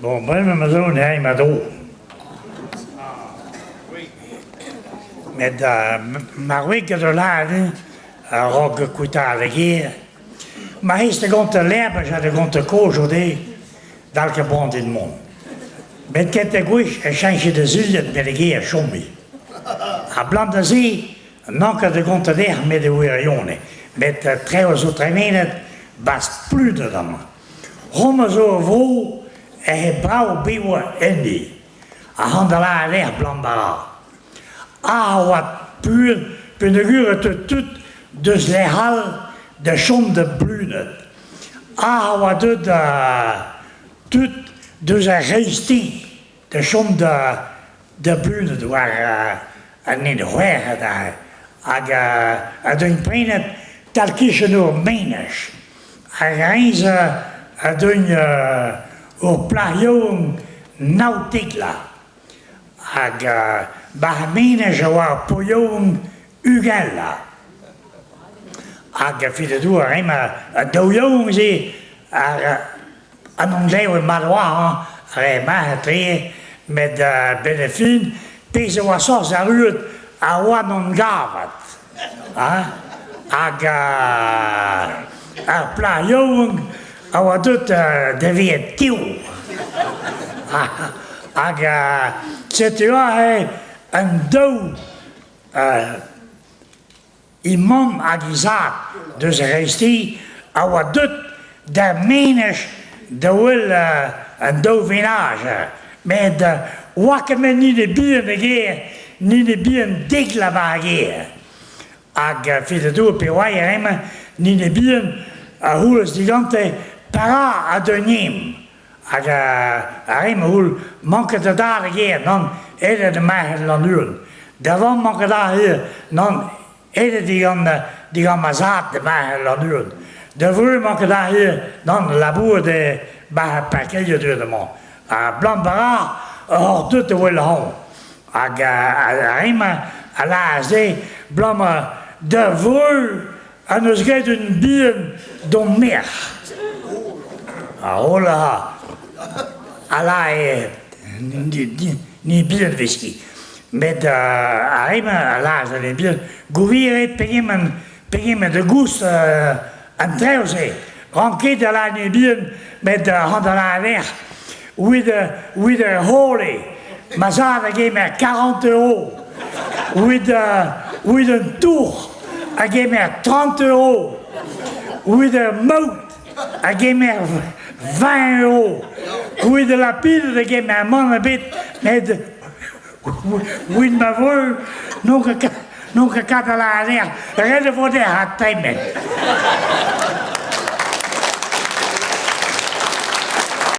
Bon, bremañ ma zo ne ma dro. Met ma wreg a zo lâret din a-raok kuitaat ar gêr, ma rez da gontañ lec'h ha da gontañ kozh eo dezhi, dal ket poan din mont. Met kentañ gwech e cheñche da zilhad met e gêr 'chomi. Abalamour da se n'an ket da gontañ dec'h met e wirionez. Met traoù zo tremenet 'barzh Pluded amañ. Houmañ zo ur vro eh eo brav bevañ enni. Ac'hann da lâret lec'h 'blam bara. A oa pur peogwir e teu tud deus lec'h all da chom da Bluned. A oa deuet tud deus ar c'hreisteiz da chom da da Bluned war an hent c'hwec'h adarre hag a deuint prenet tal-kichen ur menaj. Hag eñ a deuint ur plac'h yaouank naotekla. Hag 'ba ar menaj a oa ur paotr yaouank ugent Hag fidedour emañ an daou yaouank-se an emglev mat oa hañ, re mat-tre, met 'benn ar fin pezh a oa soñj arruet a oa 'n em gavet hañ. Hag ar plac'h yaouank a oa deuet da vezañ tev. Hag setu aze an daou He mamm hag he zad deus ar c'hreisteiz a oa deut da menaj da wel an daou venajer. Met 'oa ket met nine bihan e gêr, nine bihan dek lavar gêr. Hag fidedour pe oa emañ nine bihan a c'houlas digante para a deu Hag ar re-mañ holl manket da dad a gêr, nann, aet eo da marc'had Lannuon. Da vamm manket aze, nann, aet eo digant, digant ma zad da marc'had Lannuon. Da vreur manket aze, nann, labourat eo 'ba parkeier deuet amañ. Ha 'blam bara oc'h deut da wel ac'hanon. Hag ar re-mañ a lâras dezhe 'blam da vreur Ha n'eus graet un bihan d'hon merc'h. Ha hola, ala eo, ni bihan 'vez ket. Met ar re-mañ a lâras d'an bihan, gouviet pegement, pegement a goust an traoù-se. Ran ket da lâret ni bihan, met ran da lâret With with a hole. Ma zad a gemer 40 euros. With, with un tour a gemer 30 euros. With a maout a gemer 20 euros. With a lapid a gemer mann ebet met with ma vreur n'on ket n'on ket kat da lâret ret e vo dezhañ tremen.